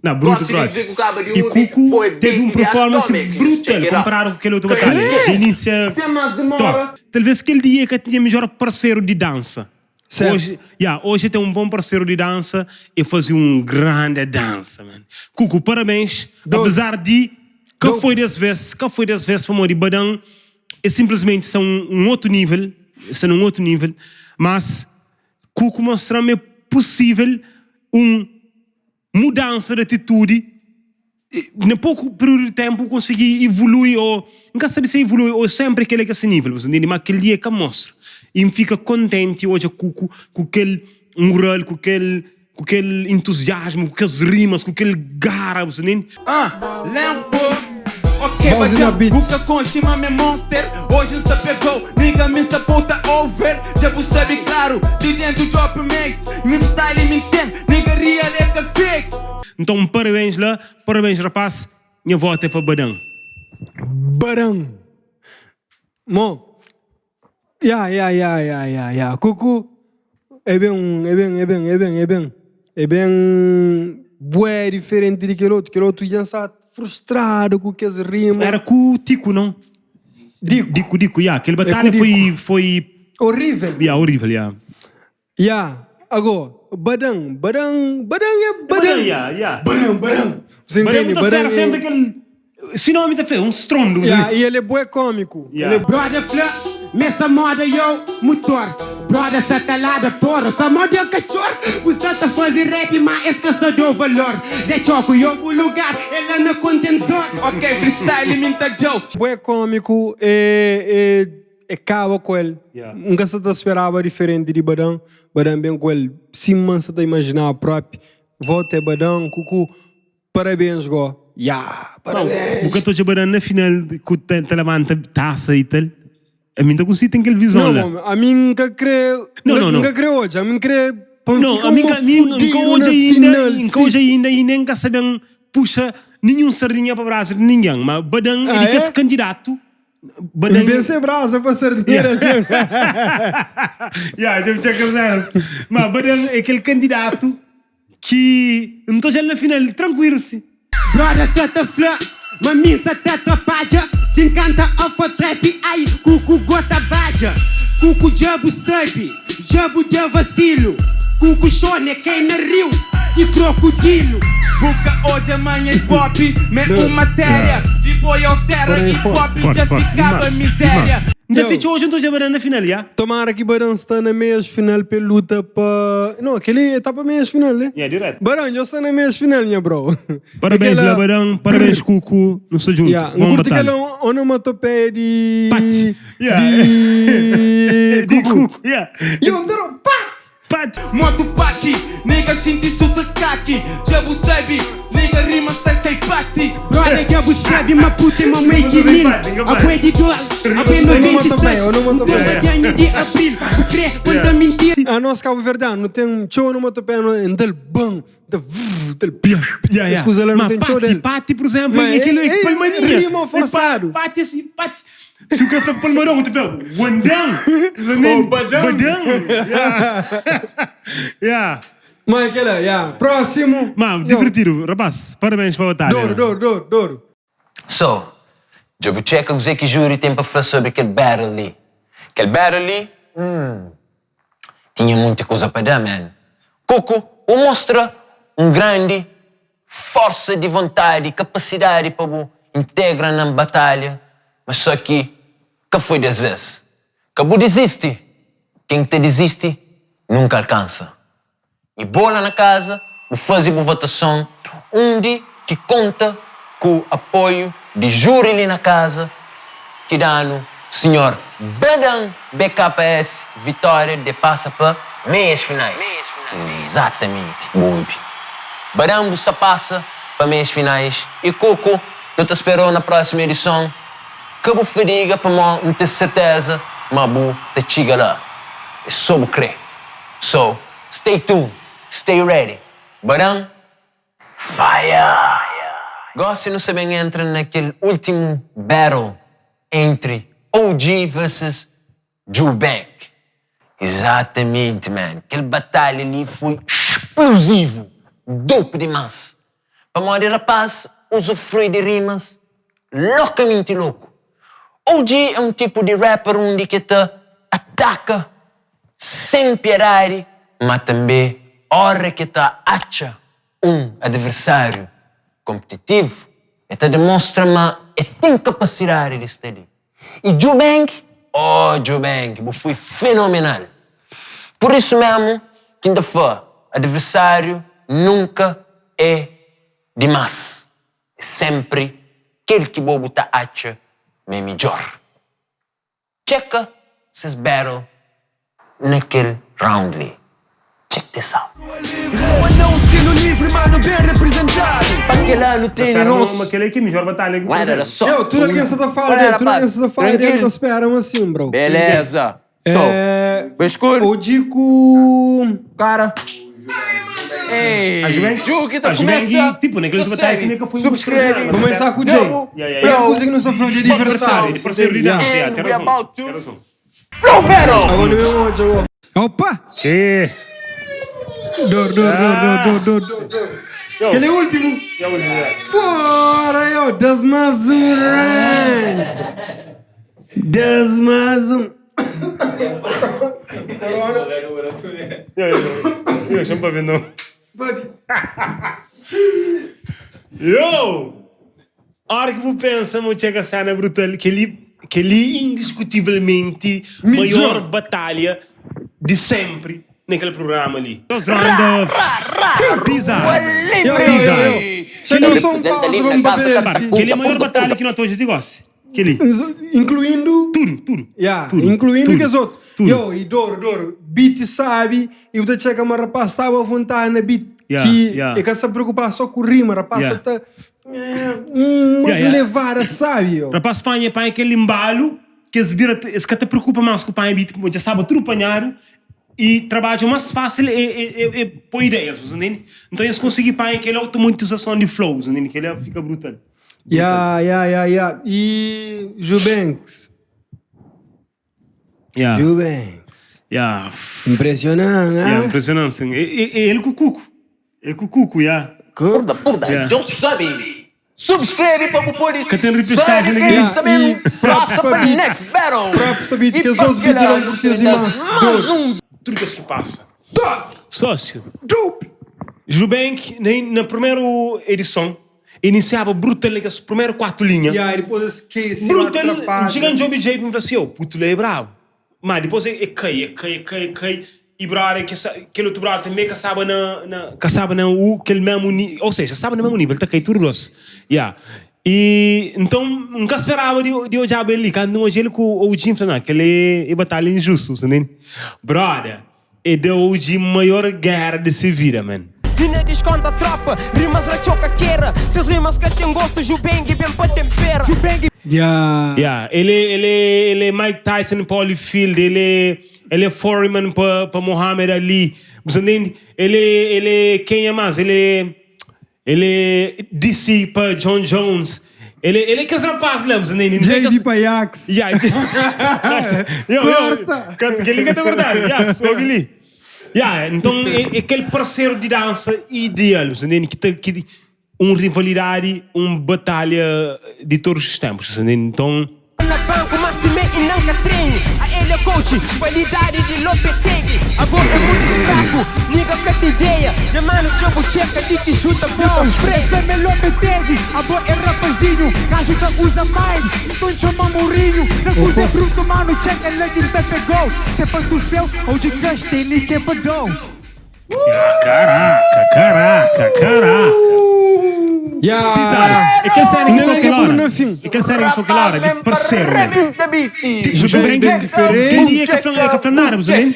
Na, brutu Gosi di propi. kuzê ku kaba di E obi Kuku foi tevi un beat di performance Atomic. Let's brutal check it out. konparadu ku kel otu batalha. Crazy. Dja inisia Sem más top. demora. Talvez kel dia e ka tinha midjor parseru di dansa. Certo. Oji, ya, oji e ten un bon parseru di dansa e fazi un grande dansa, man. Kuku, parabéns. Dope. Apezar di ka Dope. foi des vez, ka foi des vez pamodi Badan é simplesmenti sta un un otu nível, sta nun otu nível, mas Kuku mostra ma é pusível un mudansa di atitudi na poku períodu di ténpu konsigi ivului ô N ka sabe si é ivului ô sénpri kel é ka se nível, bu sta ntende? Má kel dia é ka mostra i N fika kontenti odja Kuku ku kel mural, ku kel ku kel entuziasmu, ku kes rimas, ku kel gara, bu sta ntende? Ah, lempo Ok, Boss in badjam, the bu beats. ka konxe ma mi é monster Hoje N sa pegou, nigga mi sa pou ta over Dja bu sabe claro, di dentu drop mates Mi style mi ten, nigga real é ka fake Nton parabéns la, parabéns rapaz, nha voto é pa Badan. Badan. Mo. Ya ya ya ya ya ya Kuku é ben é ben é ben é ben é ben é ben bué diferenti di kel otu kel otu dja sta frustradu ku kes rima. Era ku Tiku não? Diku. Diku Diku ya kel É ku batalha Diku. foi foi Horrível. ya horrível ya. Ya ago Badan Badan Badan é Badan Badan ya ya. Badan Badan Você Badan entende bu ta spera Badan sempre é kel si nomi ta fla um strondo Ya e el é bué cómico Ya. el é Broda fla m'é sa moda yo mutor Broda sa ta lada porra sa moda katxor Bu sa ta faze rap ma es ka sa dou valor Zé Txoku yo bu lugar é la na kontentor. Ok freestyle mi nta djou. Bué cómico é é É kaba ku el. N ka sa ta speraba diferenti di Badan. Badan ben ku el sima N sa ta imaginaba propi. Volta é Badan, Kuku, parabéns go. Ya, parabéns! Bu ka ta odja Badan na final ku ta labanta tasa i tal? Ami N ta konsigi ten kel vizon la. Não, ami N ka kre, N ka kre odja, ami N kre pa N fika Ami uma N ka fudidu odja na inda, final N ka si. odja inda i nen N ka sa ben puxa ninhun sardinha pa brasa di ningen. Ma Badan é Ah di kes é? kandidatu Badan N ben brasa pa sardinha di algen. Ya, dja bu txeka senas. Ma Badan é kel kandidatu ki N ta odja-l na final trankuilu si. Broda sa ta fla ma mi sa ta trapadja Si N kanta afro trap ai kuku gosta badja Kuku dja bu sabi, dja bu da vasilu Kuku xona é kai na riu di krokodilu. Bu ka odja ma nha hip hop me un matéria Di boi ao sera hip hop dja fikaba miséria. N ta fitxa odju N ta odja Badan na final ya. Tomara ki Badan sta na meias final pa el luta pa No, kel-li e ta pa meias final, ne? Ya, direto. Badan, dja sta na meias final, nha bro. Parabéns Aquela la Badan, parabéns Kuku, nu sta djuntu. Ya, N Bom kurti batalha. kel onomatopeia di Pat. Ya. Di Di Kuku. Kuku, ya. Yo, N ta da pat! Pat! Moto paki, nigga xinti su ta kaki Dja bu sabi, nigga rima sta sai pati. Broda dja bu sabi ma puta é mamai ki min Abo é di dor, abo é 96 Nton badianha di abril Bu kre pa N ta mintira. Anos kabuverdianu nu ten txeu onomatopeia nu N ta-l ban, N ta vv, N ta-l piu Es kuza la nu ten txeu del. Pati, pur izénplu, é kel palmadinha. Rima forsadu. Pati asi, pati. Si bu ka fla palmadon, bu ta fla wandan. Ou badan. Badan. Ya. Ma é kela, ya. Prósimu. Ma, divertidu. Rapaz, parabéns pa batalha. Doru, doru, doru, doru. So, dja bu txeka kuzê ki júri ten pa fla sobri kel battle li? Kel battle li, hum, tinha munti kuza pa da, man. Kuku, bu mostra un grandi forsa di vontadi, kapasidadi pa bu integra na batalha, ma só ki ka foi des vez. Ka bu dizisti, ken ki ta dizisti nunka alkansa. I bo la na kaza bu faze bu votason undi ki konta ku apoiu di júri li na kaza ki da-nu sinhor Badan BKS vitória de pasa pa meias finais. Izatamenti bu obi. Badan bu sta pasa pa meias finais i Kuku nu ta sperou na próxima edison. Ka bu fadiga pamó nu ten serteza ma bu ta txiga la. É so bu kre. So stay tuned, stay ready. Badan Fire! Gosi nu sa ben entra na kel ultimu battle entri OG vs Jubank. Exatamente man, kel batalha li foi xpluzivu, dope dimas. Pamodi rapaz usufrui di rimas lokamenti loku. OG é un tipu di rapper undi ke ta ataka sen piedadi, ma tanbe ora ke ta atxa un adversáriu konpetitivu, e ta demostra ma e ten kapasidadi di sta li. I Djubank, oh Djubank, bu foi fenomenal. Pur isu memu ki N ta fla, adversáriu nunka é dimás, é sénpri kel ki bo bu ta atxa ma é midjór. Txeka ses battle na kel round li. Check this out. Pa kel-la nu tene nos. Yo, tudu algen sa ta fala del, tudu algen sa ta fala del, ta spera ma sim, bro. Beleza. É, Oji ku Cara. Ei, Ju ki ta kumesa. Tipo, naquele Tô batalha sério. que nunca foi Subscreve. Vamos começar com o Jay. Deu. É a coisa que nós estamos falando de adversário. De parceiro de dança, yeah, tem And we razão. about to Tem razão. Flow Battle. Agora eu vou hoje. Opa! É. Dor, dor, dor, dor, dor, dor, dor. Aquele é o último. Porra, eu, das mais um round. Das mais um. Eu chamo pra ver não. Yo! Hora que bu pensa ma txega cena brutal, kel-li, kel-li indiscutivelmente maior batalha de sempre naquele programa ali. Dos round bizarro. Yo, yo, yo, yo. Kel-li só um pausa, vamos beber esse. Kel-li é a maior batalha que nós hoje de gosto. Kel-li. Incluindo. Tudo, tudo. Yeah, tudo, incluindo tudo, que os outros. tudo. Yo, e Doro, Doro, beat sabe, e o checa mas rapaz estava à vontade na beat Yeah, que yeah. e que se preocupar só com rima, rapaz Yeah. tá é, uma Yeah, yeah. levada, sabe? Yo. Rapaz, panha, panha aquele embalo que eles vira, eles que te preocupa mais com o panha beat, já sabe tudo apanhado e trabalho mais fácil é, é, é, é pôr ideias, você entende? Então eles conseguem panha aquela automatização de flows, entende? Que ele fica brutal. Yeah, yeah, yeah, yeah. E Jubanks. Yeah. Jubanks. Yeah. Impressionante, Yeah, hein? impressionante, sim. É, é, é ele com o Cuco. Ele com o Cuco, yeah. Purda, purda, Yeah. Deus sabe. Subscreve para o poder Que tem repescagem sabe aqui. que isso mesmo. E props Passa para para beats. next battle. Props para beat, E que os para dois beats aquele irão curtir demais. Mais Dope. um. Tudo que é que passa. Top! Sócio. Dope! Jubank, na, na primeira edição, iniciava brutal as primeiras quatro linhas. Yeah, e depois esquece. Brutal, atrapalha. gigante OBJ, me falou assim, oh, puto, ele é brabo. Mas depois é, é cai, é cai, é cai, é cai. E brother, que essa, aquele outro brother também caçava na, na, caçava na u, aquele mesmo nível, ou seja, caçava no mesmo nível, tá cai tudo grosso. Yeah. E então, nunca esperava de, de olhar ele, quando hoje ele com o OG, falou, não, aquele é, é batalha injusta, você entende? Brother, é da OG maior guerra de se vida, man. E na desconta tropa, rimas rachoca queira. Ses rimas que tem gosto, Jubengue bem pa tempera. Jubengue Yeah. Yeah, ele, ele, ele é Mike Tyson para Holyfield, ele, é- ele é Foreman para Muhammad Ali. Você entende? Ele, ele é quem é mais? Ele é, ele é DC para John Jones. Ele, ele é que esse rapaz lá, você entende? Não tem JD que- Payax. Yeah, yo, yo, Corta. que liga tá cortado. Yeah, sobe ali. Yeah, então é, é aquele parceiro de dança ideal, você entende? Que, tá- que um rivalidade, uma batalha de todos os tempos, você entende? Então, na banco, mas se me e nunca treine. A ele é coach, qualidade de Lopetegui. Agora é muito fraco, nigga que te ideia. Na mano, jogo checa de que chuta puta Presa me Lopetegui, a boa é rapazinho, gajo que usa mais, então chama Mourinho. Na coisa é bruto, mano, checa lá que te pegou. Se é pra tu céu ou de Castelo que badou. Caraca, caraca, caraca. Yeah. Bizarro. É que a série que Não foi é que aquela por hora. no fim. É que a série que foi aquela hora, de parceiro, man. Tipo, Jubank bem diferente. Aquele dia que a Fran- que a Fran você entende?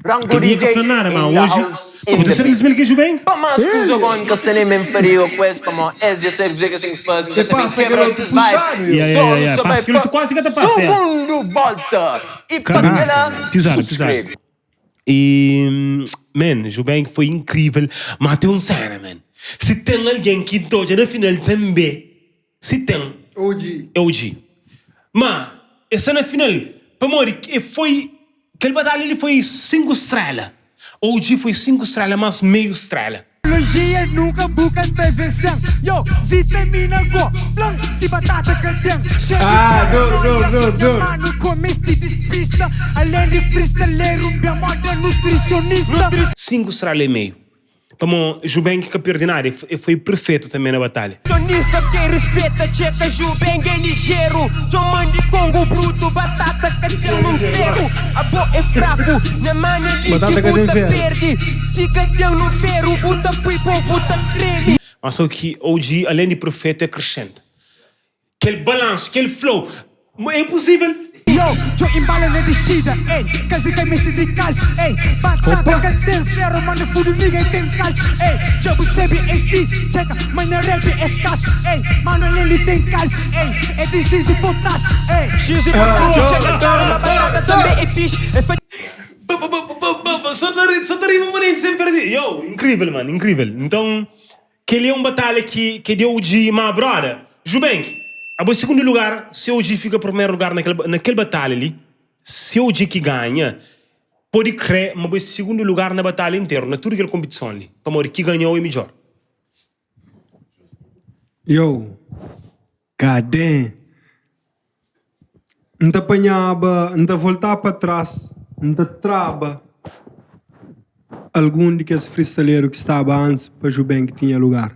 Rango Aquele dia que a DJ Fran in mas the hoje. house, in O the terceiro beat. desmel que Jubank? Pa mas que o que se nem me faria com esse, pa mo, esse já sabe dizer que assim faz, E passa aquele outro puxado, Yeah, yeah, yeah, yeah. Passa aquele outro quase que até passa, yeah. Segundo volta. E para Caraca, aquela, pisado, subscreve. pisado. E, man, Jubank foi incrível. Mas tem um cena, man. Si ten algen ki N ta odja na final tanbe, si ten, OG. é OG. Ma e sta na final pamodi e foi, kel batalha li foi 5 strela. OG foi 5 strela mas meiu strela. Logia nunca bu ka ta vensen Yo, vitamina go flan si batata ka ten Xei di Ah, duru, paranoia duru, duru, Nha duru. manu komesti dispista Alén di freestyleru N ben moda nutrisionista 5 strela e meiu. Pamo Jubenk ka perde nada, e foi perfetu tanbe na batalha. Sonista ke rispeta txeka Jubenk é lijeru Txoman di Kongo brutu batata ka ten nun feru Abo é fraku nha manu é li ki Batata ka bu ten ta feru. perde Si ka ten nun feru bu ta pui povu ta treme. Mas so ki OG alen di perfetu é krescente. Kel balansu, kel flow, ma é impossível. Yo, djo inbala na dixida, ey Kazi ka meste di kalsu, ey Batata ka ten feru, manda fudu nigga e ten kalsu, ey Dja bu sabe é si, txeka ma nha rap é skasu, ey Mano alén li ten kalsu, ey É ten X di potásiu, ey X di potásiu, txeka klaru ma batata tanbe é fixi É fa. Ba ba ba ba ba ba Só ta ri, só ta rima manenti sen perdi Yo, incrível man, incrível Nton, Kel-li é un batalha ki ki é di OG má broda, Jubenk, abo é sigundu lugar, si OG fika primeru lugar na kel na kel batalha li, si OG ki ganha, pode krê ma bo é sigundu lugar na batalha interu, na tudu kel konpitison li, pamodi ki ganhau é midjor. Yo, goddamn. N ta panhaba, N ta voltaba pa tras, N ta traba algun di kes freestaleru ki staba antis pa Jubank tinha lugar.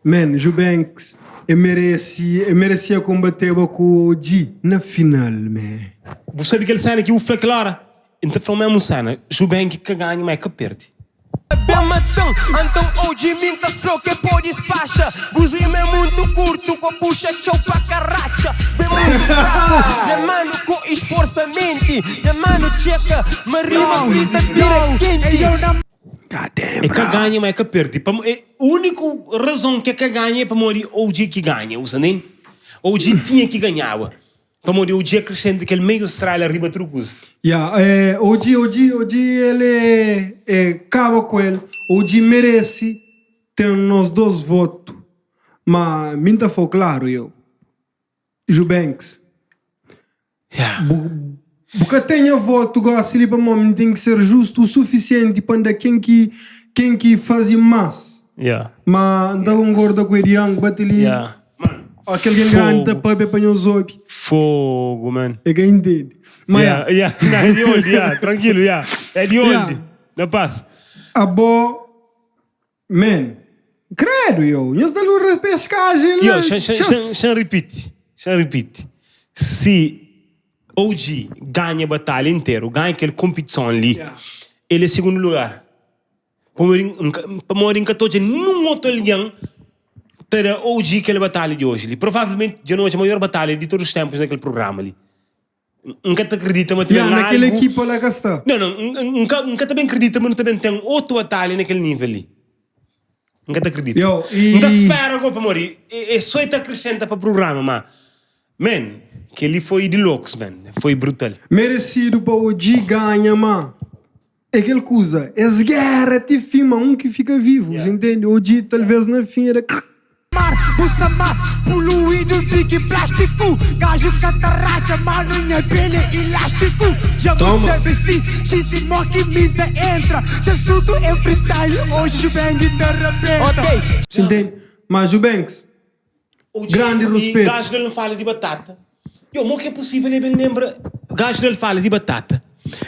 Man, Jubanks e meresi, e meresia konbateba ku OG na final, man. Bu sabe kel sena ki bu fla kel ora? N ta fla-u mesmu sena, Jubank ka ganha ma e ka perde. Ben matan, anton oji mi nta flo ke podi spaxa Bus rima é muntu kurtu, ko puxa txeu pa ka ratxa Ben muntu fraku, nha manu ko isforsa menti Nha manu txeka ma rima frita bira kenti. E ka ganha ma e ka perdi pamo e uniku razon ke ka ganha é pamodi OG ki ganha usa nen OG tinha ki ganhaba Pamodi OG acrescenta kel meio estrela riba tudu kuza. Ya, eh, OG, OG, OG el é, é kaba ku el. OG merece ten nos dos voto. Ma mi nta fau klaru yo. Jubanks, Ya. bu, bu ka ten nha voto gosi li pamodi mi ten ki ser justu o suficiente pa nda ken ki, ken ki fazi mas. Ya. Ma nta concorda ku Edian, bati li. Ya. Ó kel gen grandi ta pâpia pa nhos obi. Fogo, man. É ka intende. Ma Yeah, yeah. Não, é de onde? Yeah, tranquilo, yeah. É de onde? Yeah. Na paz. Abo, man, credo, yo. Nhos da-l un repescagem lá. Yo, xan, xan, xan, xan repite. Xan repite. Si OG ganha batalha interu, ganha kel competison li, Yeah. el é segundo lugar. Pamodi N ka, pamodi N ka ta odja ninhun otu algen ta da OG kel batalha di oji li. Provavelmenti dja nu odja maior batalha di todu tempus na kel prugrama li. N ka ta kridita ma ta Ya, ben na kel algu. ekipa la ka sta. Nau, nau, N ka, N ka ta ben kridita ma nu ta ben ten otu batalha na kel nivel li. N ka ta kridita. Yo, i. N ta spera go pamodi e, e so e ta akresenta pa prugrama, ma man, kel-li foi di lokus, man. Foi brutal. Meresidu pa OG ganha, ma É kel kuza, es géra ti fin, ma un ki fika vivu, yeah. Entende? Oji, talvês na fin era. Mar, bu sa más poluídu di ki plástiku Gaju ka ta ratxa, manu nha peli é ilástiku Dja bu sabe si, xinti mo ki mi ta entra Se asuntu é freestyle, oji Jubengue ta rabenta. Ok. Entende? Ma Jubenks, grandi ruspetu. Gaju del fala di batata. Yo, mo ki é pusível e ben lenbra gaju del fala di batata.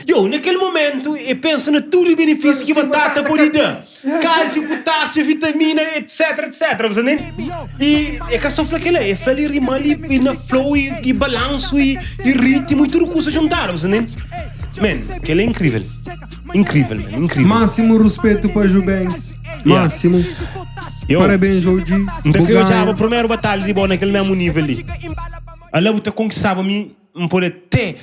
Yo, na kel momentu e pensa na tudu benefísiu ki batata pode da, kálsiu, putásiu, vitamina, etc, etc. Bu sa ntende? I e ka so fla kila, e fla li rima li i na flow i, i balansu i, i ritmu i tudu kusa juntadu, bu sa ntende? Man, kila é inkrível. Inkrível, man, inkrível. Máximo ruspetu pa Jubanks. Yeah. Máximo. Yo. Parabéns, OG. N ta Bu kre odjaba ganha. primeru batalha di bo na kel mesmu nível li. Ala bu ta konkistaba mi, N pode até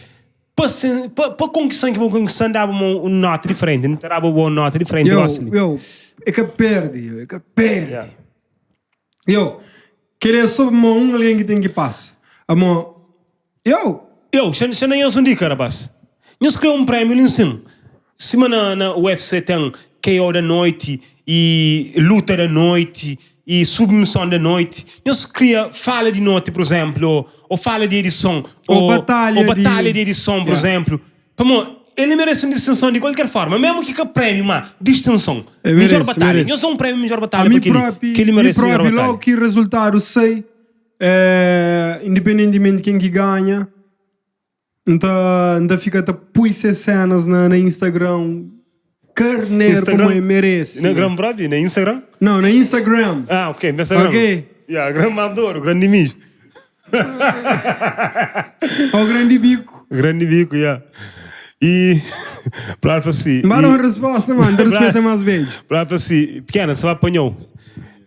pa sen, pa, pa konkistan ki bu konkistan daba ma un nota diferenti, N ta daba bo un nota diferenti Yo, gosi li. yo, é ka perde, yo, é ka perde. Yeah. Yo, kel é so ma un algen ki ten ki pasa. Amo, yo. Yo, xa, xa na nhos un dika, rapaz. Nhos kre un prémiu li nsin. Sima na, na UFC ten KO da noiti. i luta da noiti i submison da noiti. Nhos kria fala di noti, pur izénplu, ô fala di edison, Ô batalha ô batalha di di edison, pur Yeah. izénplu. Pamodi el merese un distinson di kualker forma, mésmu ki ka prémiu, má distinson. El Midjór merese, batalha. merese. Nhos da un prémiu midjór A batalha mi pa kel-li. própi, Kel-li mi merese midjór própi batalha. logu ki rezultadu sai, eh, independentimenti ken ki ganha, N ta, N ta fika ta pui ses cenas na, na Instagram. Carneiro Instagram? como é merece. Na gram própi? Na Instagram? Não, na Instagram. Ah, ok, na Instagram. Ok. Yeah, grande Maduro, grande mijo. Ó grande bico. Grande bico, yeah. E Plá fla assim. Mas não e- resposta, mano. Te respeita mais beijo. Plá fla assim, pequena, você vai apanhou.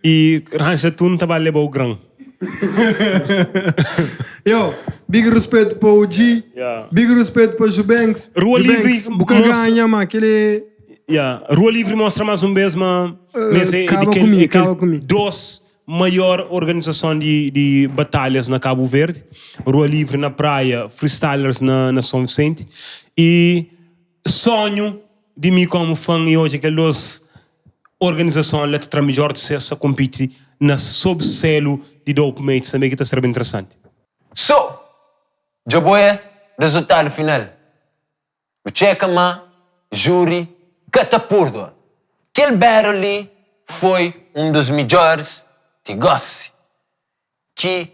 E rancha tu não vai levar o grão. Yo, big respeito para o G. Yeah. Big respeito para o Jubanks. Rua Jubanks, Livre Buca mostra- ganha, mano. Aquele. Yeah. Rua Livre mostra mais um vez, mas mas é acaba de comigo, é aquele acaba comigo. dos maior organização de, de batalhas na Cabo Verde. Rua Livre na praia, freestylers na, na São Vicente. E sonho de mim como fã e hoje aqueles dois organização lá te melhor de sexta compete na sob selo de Dope Mates também que está sendo bem interessante. So, dja bo é rezultadu final. Bu txeka ma júri ka ta púrdua. Kel battle li foi un dos midjóris ti gósi. Ki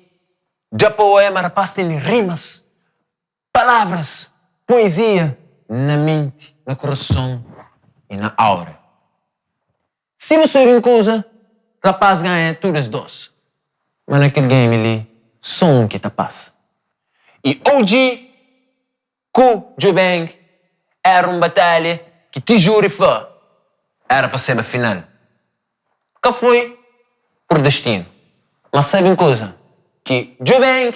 da pa oia ma rapaz tene rimas, palavras, poezia na menti, na kurason i na aura. Si bu sabe un kuza, rapaz ganha tudu es dos. Ma na kel game li, so un ki ta pasa. I OG ku Djubang era un batalha ki ti júri fla era pa seba final. Ka foi pur destinu. Ma sabe un kuza? Ki Djubang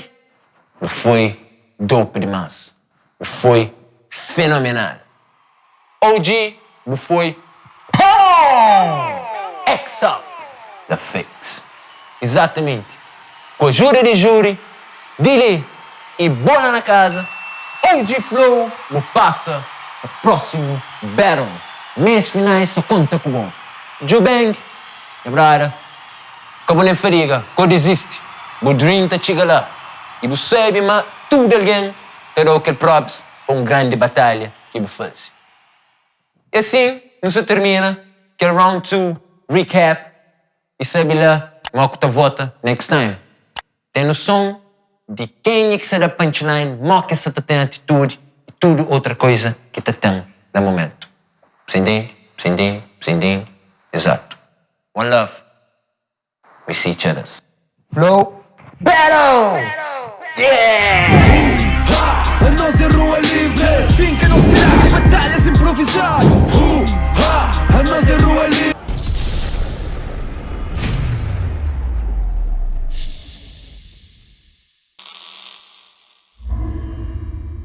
bu foi dope dimas. Bu foi fenomenal. OG bu foi pom! X up the fix. Exatamente. Ku ajuda di júri, di li y bo la na kaza, OG Flow bu pasa pa prósimu battle. Meias finais sa konta ku bo. Djubeng, nha brada, ka bu nen fadiga, ko dizisti. Bu dream ta txiga la. Y bu sabe ma tudu algen ta da-u kel props pa un grandi batalha ki bu faze. E asin nu sa termina kel round 2 recap y sabe la ma ku ta vota next time. Ten noson di kenha ki sa da punchline, mo ki sa ta ten atitudi y tudu otra koiza ki ta ten na momentu. Sa intende? Sa intende? Sa intende? Exato. One love. We see each others. Flow Battle! Yeah! Anos é rua livre, finca nos.